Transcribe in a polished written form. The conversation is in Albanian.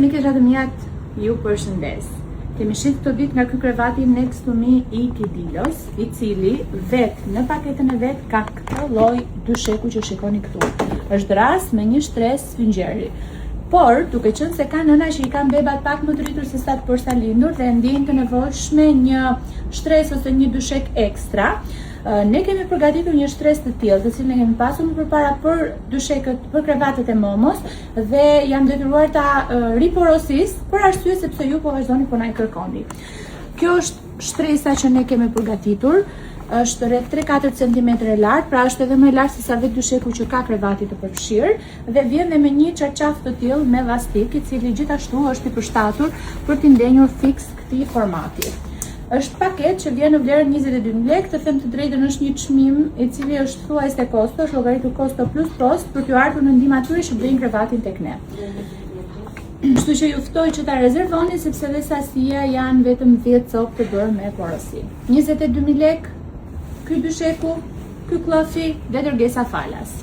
Mikeshat e miat ju përshëndes. Kemi shit këto ditë nga ky krevati Next to me i Kidilos, i cili vet në paketën e vet ka këtë lloj dysheku që shikoni këtu. Është dërrasë me një shtresë sfinxheri. Por, duke qenë se ka nëna që i kanë bebat pak më të rritur se sa të porsalindur dhe e ndjejnë të nevojshme një shtresë ose një dyshek ekstra, ne kemi përgatitur një shtresë të tillë, të cilën e kemi pasur më përpara për dyshekët, për krevatet e momos dhe jam detyruar ta riporosis për arsye sepse ju po vazhdoni po na i kërkoni. Kjo është shtresa që ne kemi përgatitur, është rreth 3-4 cm e lartë, pra është edhe më e lartë se sa vetë dysheku që ka krevati të përfshirë dhe vjen dhe me një çarçaf të tillë me llastik, i cili gjithashtu është i përshtatur për t'i ndenjur fiks këtij formati. Është paketë që vjen në vlerën 22.000 lekë, të them të drejtën është një çmim i cili është thuajse kosto, është llogaritur kosto plus post për t'ju ardhur në ndihmë atyre që blejnë krevatin tek ne. Kështu që ju ftoj që ta rezervoni sepse dhe sasia janë vetëm 10 copë të bërë me porosi. 22.000 lekë, ky dysheku, ky këllëfi dhe dërgesa falas.